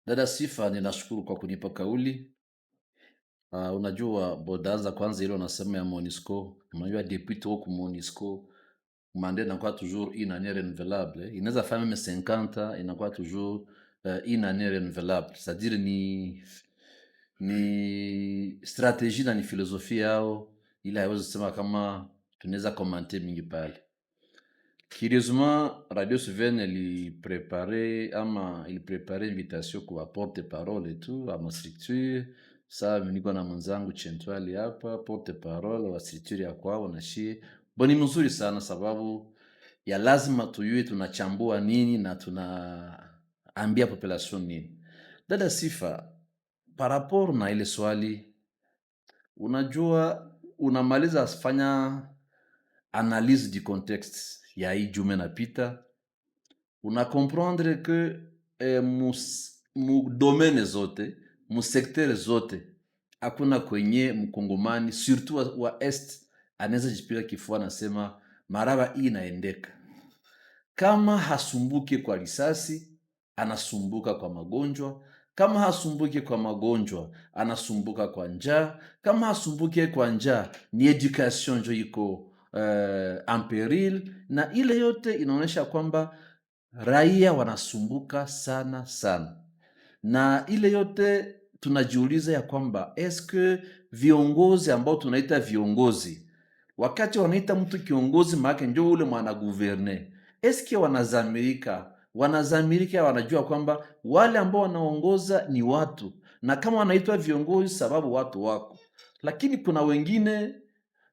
Dada Sifa, ninashukuru kwa kunipa kauli. Unajua bodaanza kwanza ile unasema ya MONUSCO. Unajua depuis tuko ku MONUSCO, mandat inakuwa toujours une année renouvelable. Inaweza fanya même 50 ans, inakuwa toujours une année renouvelable. C'est-à-dire ni stratégie na ni philosophie yao, ile haiwezi kusema kama tunaweza commenter mingi pale. Curieusement, Radio Souveraine iliprépare ama iliprépare invitation kwa porte parole et tout ama structure. Saa niko na mwenzangu Chentwali hapa, porte parole wa structure ya kwao na shie. Bon, ni mzuri sana sababu ya lazima tuyue tunachambua nini na tunaambia population nini. Dada Sifa, par rapport na ile swali, unajua unamaliza fanya analyse du contexte ya hii jume napita, una comprendre que mu domaine zote, mu secteur zote, hakuna kwenye mkongomani surtout wa est anaweza jipiga kifua nasema maraba hii inaendeka. Kama hasumbuki kwa risasi, anasumbuka kwa magonjwa. Kama hasumbuki kwa magonjwa, anasumbuka kwa njaa. Kama hasumbuki kwa njaa, ni éducation njo iko en péril, na ile yote inaonyesha kwamba raia wanasumbuka sana sana, na ile yote tunajiuliza ya kwamba eske viongozi ambao tunaita viongozi, wakati wanaita mtu kiongozi, maana njo ule mwana gouverne, eske wanazamilika, wanajua kwamba wale ambao wanaongoza ni watu, na kama wanaitwa viongozi sababu watu wako, lakini kuna wengine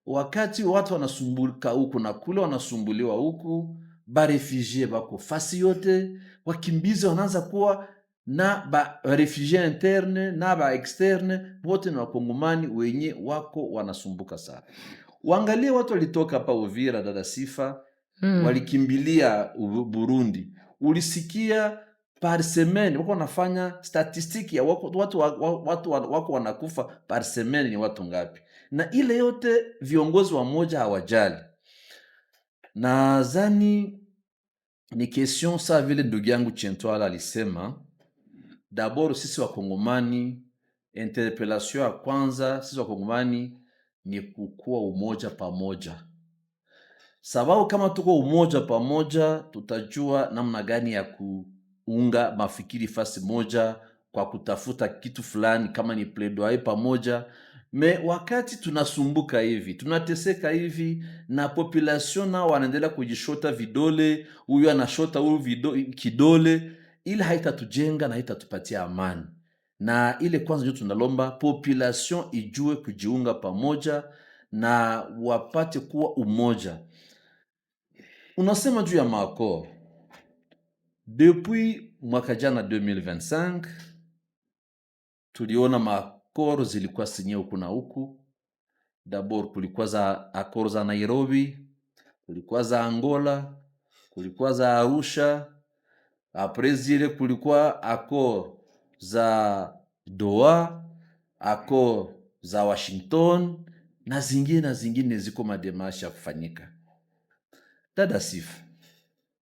wakati watu wanasumbuka huku na kule, wanasumbuliwa huku, baréfugiés bako fasi yote, wakimbizi wanaanza kuwa na ba réfugiés internes na ba externes, wote ni wakongomani wenye wako wanasumbuka sana. Waangalie watu walitoka hapa Uvira, dada Sifa, walikimbilia Burundi. Ulisikia par semaine wako wanafanya statistique ya wako, watu, watu wako wanakufa par semaine ni watu ngapi? Na ile yote viongozi wa moja hawajali. Nadhani ni question saa vile ndugu yangu Chentwala alisema, d'abord sisi wakongomani, interpellation ya kwanza sisi wakongomani ni kukuwa umoja pamoja, sababu kama tuko umoja pamoja, tutajua namna gani ya kuunga mafikiri fasi moja kwa kutafuta kitu fulani, kama ni plaidoyer pamoja. Mais wakati tunasumbuka hivi, tunateseka hivi, na population nao wanaendelea kujishota vidole, huyu anashota huyu kidole, ile haitatujenga na haitatupatia amani. Na ile kwanza ndio tunalomba population ijue kujiunga pamoja na wapate kuwa umoja. Unasema juu ya maaccords, depuis mwaka jana 2025 tuliona maaccords zilikuwa signé huku na huku. D'abord kulikuwa za accords za Nairobi, kulikuwa za Angola, kulikuwa za Arusha. Après zile kulikuwa accords za Doha, accords za Washington na zingine na zingine ziko madémarches ya kufanyika. Dada Sifa,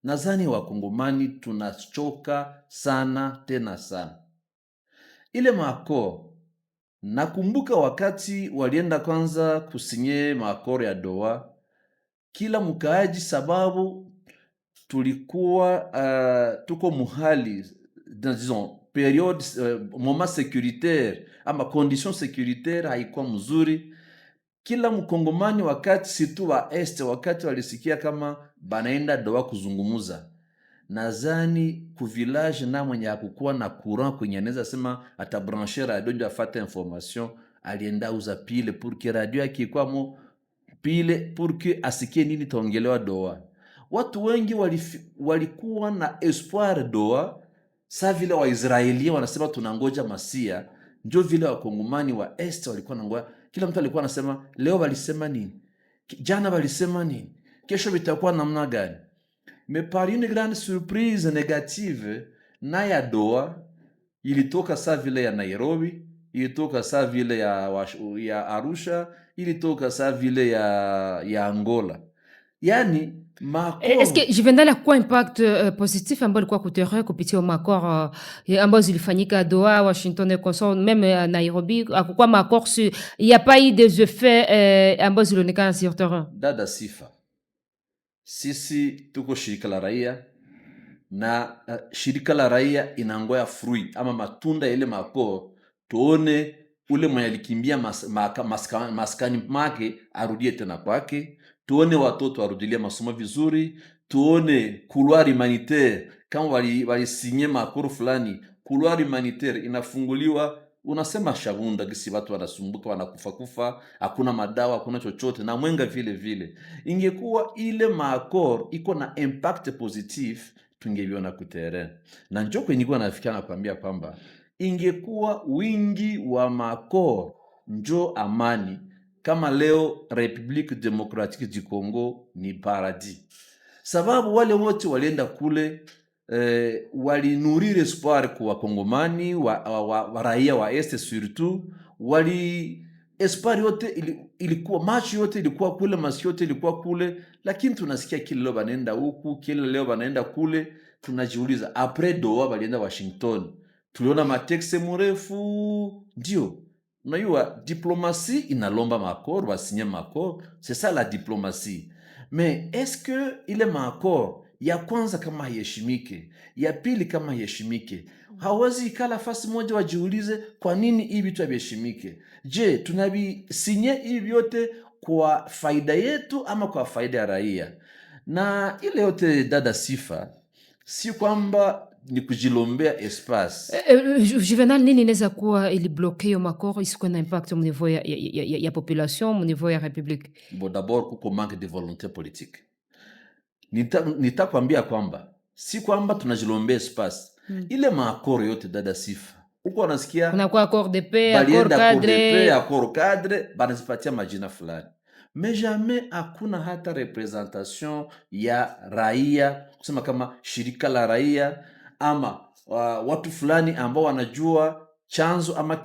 nadhani wakongomani tunachoka sana tena sana. Ile maaccords, nakumbuka wakati walienda kwanza kusigner maaccords ya Doha, kila mkaaji, sababu tulikuwa tuko muhali, disons période, moment sécuritaire ama condition sécuritaire haikuwa mzuri. Kila mkongomani wakati situ wa est, wakati walisikia kama banaenda Doha kuzungumuza, nadhani ku village na mwenye hakukuwa na courant kwenye anaweza sema atabrancher radio ndio afate information, alienda uza pile pour que radio yake ikwamo pile pour que asikie nini taongelewa Doha. Watu wengi walikuwa na espoir Doha, sa vile Waisraelia wanasema tunangoja Masia, njo vile wakongomani wa est walikuwa nangoja. Kila mtu alikuwa anasema leo walisema nini, jana walisema nini, kesho vitakuwa namna gani? Mais par une grande surprise négative, na ya Doha ilitoka sa vile ya Nairobi, ilitoka sa vile ya Arusha, ilitoka sa vile ya Angola. Yani Est-ce Maaccord que Juvenal hakuwa impact positif ambayo ilikuwa ku terrain kupitia maaccord ambayo zilifanyika Doha, Washington et consort, même Nairobi, hakukuwa maaccord sur, il y a pas eu des effets ambayo zilionekana sur terrain? Dada Sifa, sisi tuko shirika la raia na shirika la raia inangoya fruit ama matunda ya ile maaccord, tuone ule mwenye alikimbia maskani make arudie tena kwake, tuone watoto warudilie masomo vizuri, tuone couloir humanitaire kama walisinye maaccord fulani, couloir humanitaire inafunguliwa. Unasema Shabunda gisi watu wanasumbuka, wanakufa kufa, hakuna madawa, hakuna chochote, na Mwenga vile vile. Ingekuwa ile maaccord iko na impact positif, tungeviona ku terrain, na njo kwenye nilikuwa nafikia na kuambia kwamba ingekuwa wingi wa maaccord njo amani, kama leo République Démocratique du Congo ni paradis, sababu wale wote walienda kule walinourrir espoir kwa Wakongomani wa raia wa Est surtout, wali espoir yote ilikuwa macho yote ilikuwa kule, masikio yote ilikuwa kule, lakini tunasikia kila leo banaenda huku, kila leo banaenda kule. Tunajiuliza, après Doha balienda Washington, tuliona matexte mrefu. Ndio unajua diplomatie inalomba maaccord, basinye maaccord, c'est ça la diplomatie. Mais est-ce que ile maaccord ya kwanza kama haiheshimike, ya pili kama haiheshimike, hawezi ikala fasi moja wajiulize kwa nini hii vitu haviheshimike? Je, tunavisinye hivi vyote kwa faida yetu ama kwa faida ya raia? Na ile yote, dada Sifa, si kwamba ni kujilombea espace. Juvenal, nini inaweza kuwa ilibloquer hiyo maaccord isikuwe na impact mu niveau ya population, mu niveau ya république? Bon, d'abord kuko manque de volonté politique. Nitakwambia kwamba si kwamba tunajilombea espace. Ile maaccord yote, dada Sifa, huko wanasikia Kunakuwa accord de paix, accord balienda accord de paix, cadre. Accord cadre, banazipatia majina fulani, mais jamais hakuna hata représentation ya raia, kusema kama shirika la raia ama watu fulani ambao wanajua chanzo ama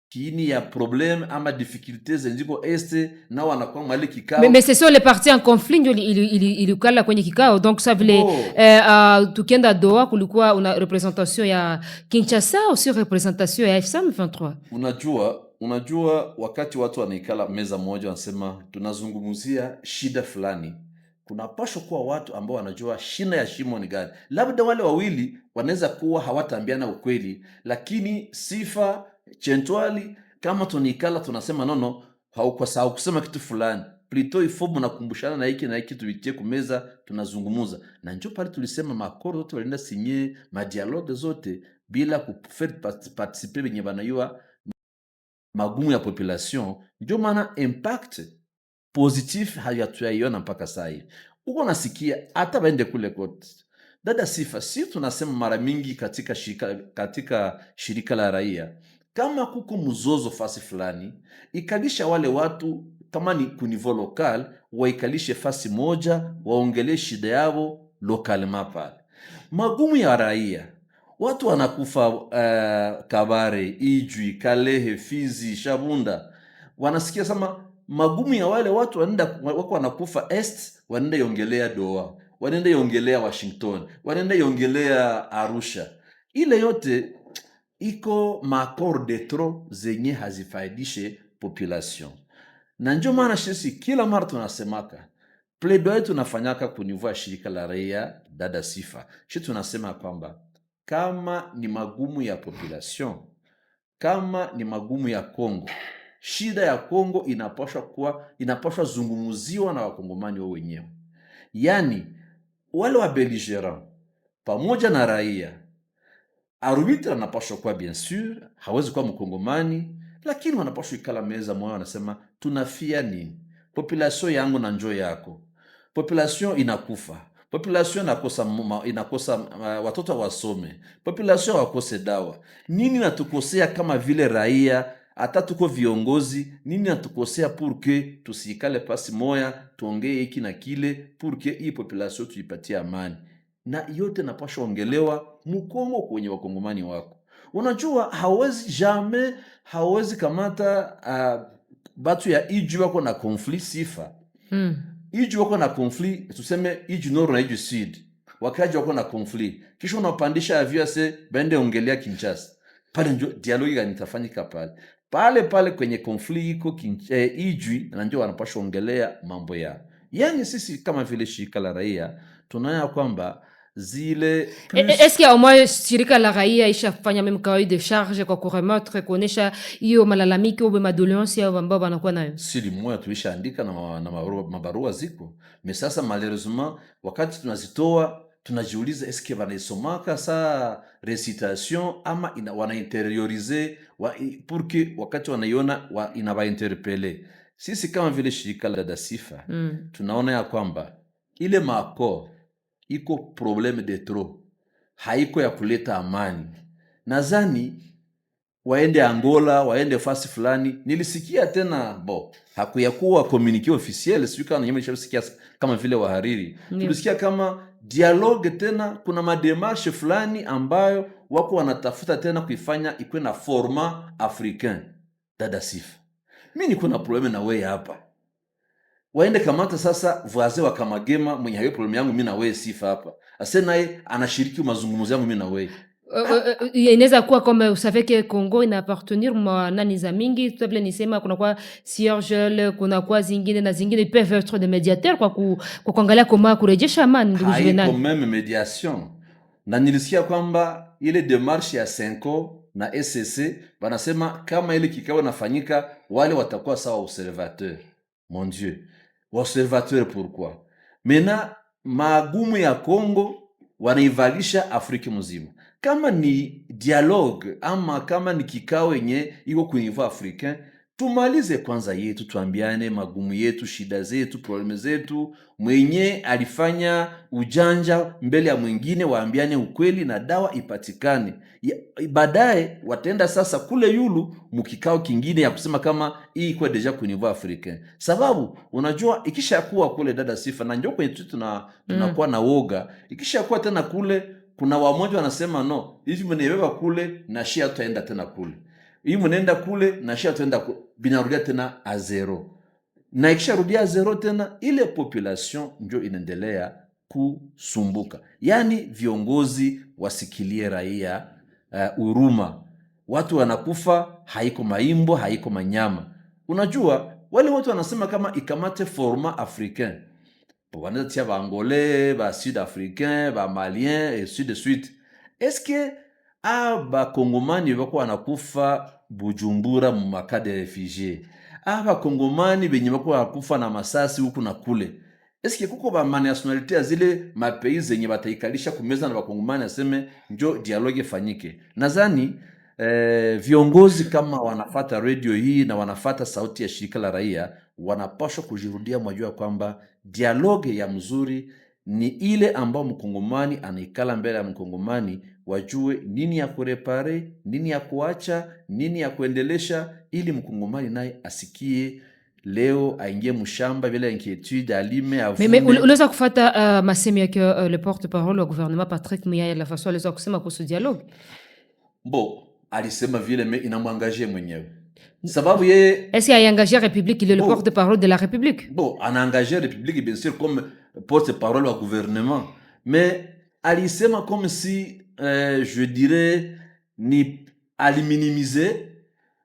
kiini ya problème ama difficulté zenye ziko Est, nao wanakuwa mwale kikao. Mais ce sont les parties en conflit ndio ilikala kwenye kikao, donc ça vile tukienda Doha kulikuwa una représentation ya Kinshasa, aussi représentation ya AFC M23. Unajua wakati watu wanaikala meza moja wanasema tunazungumzia shida fulani, kunapashwa kuwa watu ambao wanajua shina ya shimo ni gani. Labda wale wawili wanaweza kuwa hawataambiana ukweli, lakini Sifa Chentwali, kama tunaikala tunasema non non, haukusema kitu fulani, plutôt il faut mnakumbushana na hiki na hiki tuitie kumeza tunazungumuza. Na njo pale tulisema maaccord zote walienda signer, madialogue zote bila kufaire participer benye banayua magumu ya population, ndio maana impact positif hayatuyaiona mpaka saa hii. Uko nasikia hata baende kule kote. Dada Sifa, si tunasema mara mingi katika shirika la raia, kama kuko mzozo fasi fulani, ikalisha wale watu kama ni ku niveau local, waikalishe fasi moja, waongelee shida yao localement pale. Magumu ya raia, watu wanakufa Kabare, Ijwi, Kalehe, Fizi, Shabunda, wanasikia sama magumu ya wale watu wanaenda wako wanakufa Est, wanaenda iongelea Doha, wanaenda iongelea Washington, wanaenda iongelea Arusha. Ile yote iko maaccord de trop zenye hazifaidishe population, na njo maana sisi kila mara tunasemaka plaidoyer tunafanyaka ku niveau ya shirika la raia. Dada Sifa, shi tunasema kwamba kama ni magumu ya population, kama ni magumu ya Kongo, shida ya Kongo inapashwa zungumuziwa na wakongomani wao wenyewe, yaani wale wa belligérants pamoja na raia. Arbitre anapashwa kuwa, bien sûr, hawezi kuwa mkongomani, lakini wanapashwa ikala meza moja, wanasema tunafia nini? Population yangu na njo yako, population inakufa, population inakosa watoto wasome, population wakose dawa. Nini natukosea kama vile raia, hata tuko viongozi, nini natukosea pour que tusiikale pasi moya tuongee hiki na kile pour que hii population tuipatie amani? Na yote napasha ongelewa Mukongo kwenye wakongomani wako. Unajua hawezi jamais, hawezi kamata batu ya Ijwi wako na conflit, Sifa. Iju wako na conflit, tuseme Iju Nord na Iju Sud, wakaji wako na conflit, kisha unapandisha avion ase baende ongelea Kinshasa pale, njo dialogue gani itafanyika pale pale pale kwenye conflit iko Ijwi, na ndio wanapaswa ongelea mambo yao. Yani sisi kama vile shirika la raia tunaona kwamba zile plus Est-ce que au moins shirika la raia ishafanya même cahier de charge kwa kuremettre, kuonesha hiyo malalamiko au madoléances yao ambao wanakuwa nayo? Sili moya tulishaandika na mabarua ziko, mais sasa malheureusement wakati tunazitoa tunajiuliza, eske wanaisomaka sa récitation ama wanaintériorise pour que wakati wanaiona inabainterpeller. Sisi kama vile shirika la Dasifa tunaona ya kwamba ile maaccord iko problème de trop, haiko ya kuleta amani. Nadhani waende Angola, waende fasi fulani. Nilisikia tena, bon, hakuyakuwa communiqué officiel, sijui kama nyinyi mlishasikia kama vile wahariri. Tulisikia kama dialogue tena, kuna madémarches fulani ambayo wako wanatafuta tena kuifanya ikuwe na format africain. Dada Sifa, mi niko na problème na wewe hapa, waende kamata sasa voisin wa Kamagema mwenye hayo problème yangu mi na wewe Sifa hapa, ase naye anashiriki mazungumzo yangu mi na wewe. Inaweza kuwa comme vous savez que Congo ina appartenir ma nani za mingi, tout vile nisema kunakuwa CIRGL, kunakuwa zingine na zingine, ils peuvent être des médiateurs kwa kuangalia koma kurejesha amani, ndugu Haiko Juvenal. Même médiation, na nilisikia kwamba ile démarche ya CENCO na ECC banasema kama ile kikao nafanyika, wale watakuwa sawa observateur. Mon Dieu, observateur pourquoi? Mena magumu ya Congo wanaivalisha Afrika mzima. Kama ni dialogue ama kama ni kikao yenye iko ku niveau africain, tumalize kwanza yetu, tuambiane magumu yetu, shida zetu, problèmes zetu. Mwenye alifanya ujanja mbele ya mwingine waambiane ukweli na dawa ipatikane. Baadaye wataenda sasa kule yulu mukikao kingine ya kusema kama hii ikuwa déjà ku niveau africain, sababu unajua ikishakuwa kule, dada Sifa, na njo kwenye tu tunakuwa na woga, ikishakuwa tena kule kuna wamoja wanasema no, hivi mnaibeba kule na shia tutaenda tena kule, hii mnaenda kule na shia tutaenda kule, binarudia tena à zéro, na ikisharudia à zéro tena ile population njo inaendelea kusumbuka. Yaani viongozi wasikilie raia huruma. Watu wanakufa, haiko maimbo, haiko manyama. Unajua wale watu wanasema kama ikamate format africain, wanaweza tia baangolais, ba sud africain, ba malien et ainsi de suite. Est-ce que a bakongomani bako wanakufa Bujumbura mu macamps de réfugiés, a bakongomani benye bako wanakufa na masasi huku na kule, eske kuko ba manationalité ya zile mapays zenye bataikalisha kumeza na bakongomani aseme njo dialogue ifanyike? Nadhani viongozi kama wanafata radio hii na wanafata sauti ya shirika la raia wanapashwa kujirudia, mwajua kwamba dialogue ya mzuri ni ile ambao mkongomani anaikala mbele ya mkongomani, wajue nini ya kuréparer, nini ya kuacha, nini ya kuendelesha, ili mkongomani naye asikie leo aingie mshamba bila inquiétude, alime, Mais avune. Uliweza kufata masemi yake le porte-parole wa gouvernement Patrick Muyaya, la façon aliweza kusema kuhusu dialogue? Bon, alisema vile, mais inamwangaje mwenyewe, sababu yeye Est-ce qu'il a engagé République? Il est le Bon. Porte-parole de la République. Bon, anaengage République bien sûr comme porte-parole wa gouvernement, mais alisema comme si je dirais ni aliminimize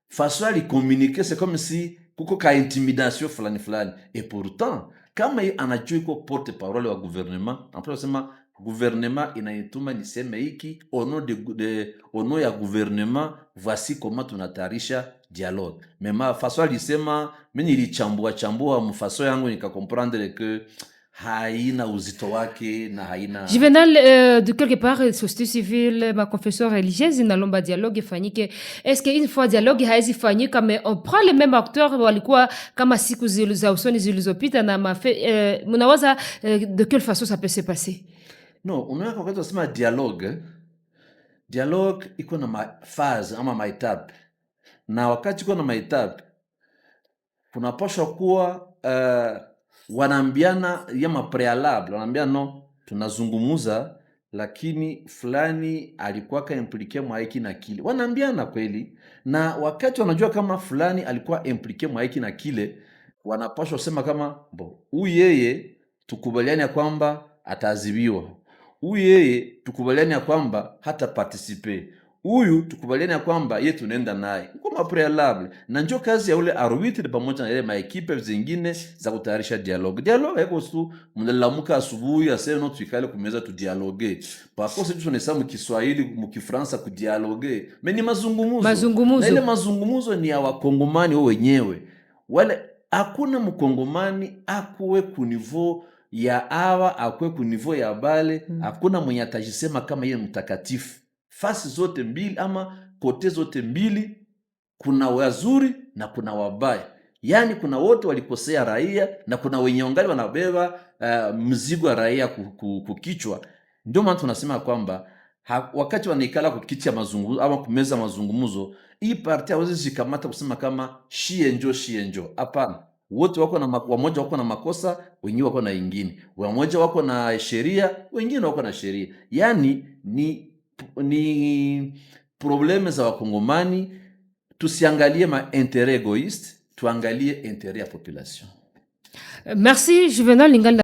façon alicommuniquer, c'est comme si kuko ka intimidation fulani fulani, et pourtant kama ye anajua iko porte-parole wa gouvernement, anapaswa kusema gouvernement inaituma niseme hiki au nom de au nom ya gouvernement, voici comment tunatayarisha dialogue. Mais ma façon alisema, mi nilichambua chambua mfaçon yangu nikacomprendre que haina uzito wake na haina Juvenal, de quelque part, société civile, ma confession religieuse inalomba dialogue ifanyike. Est-ce que une fois dialogue haizi fanyika, mais on prend les mêmes acteurs walikuwa kama siku za usoni zilizopita na mafe, mnawaza de quelle façon ça peut se passer? No, unaweka wakati wasema dialogue, dialogue iko na maphase ama maétapes, na wakati iko na maétapes kunapashwa kuwa wanaambiana ya mapréalable, wanaambia no, tunazungumuza lakini fulani alikuwa ka impliqué mwa hiki na kile, wanaambiana kweli, na wakati wanajua kama fulani alikuwa impliqué mwa hiki na kile. Wanapashwa kusema kama bon, huyu yeye tukubaliane ya kwamba ataadhibiwa, huyu yeye tukubaliane ya kwamba hata participer, huyu tukubaliane ya kwamba ye tunaenda naye kama préalable, na njo kazi ya ule arbitre pamoja na ile maéquipes zingine za kutayarisha dialogue. Dialogue haiko tu mnalamuka asubuhi aseme non, tuikale kumeza tudialogue. Pakose tu tunasema mkiswahili, mkifransa kudialogue, mais ni mazungumuzo. Mazungumuzo. Na ile mazungumuzo ni ya wakongomani wao wenyewe. Wale hakuna mkongomani akuwe ku niveau ya awa, akuwe ku niveau ya bale. Hakuna mwenye atajisema kama yeye mtakatifu. Fasi zote mbili ama côté zote mbili kuna wazuri na kuna wabaya, yaani kuna wote walikosea raia na kuna wenye wangali wanabeba mzigo wa raia kukichwa. Ndio maana tunasema kwamba wakati wanaikala kukiti ya mazungumzo ama kumeza mazungumzo, hii parti hawezi shikamata kusema kama shie njo shie njo. Hapana, wote wako na wamoja wako na makosa, wengine wako na ingine, wamoja wako na sheria, wengine wako na sheria. Yaani ni problème za wakongomani. Tusiangalie ma intérêt égoïste, tuangalie intérêt ya population. Merci Juvenal Lingala.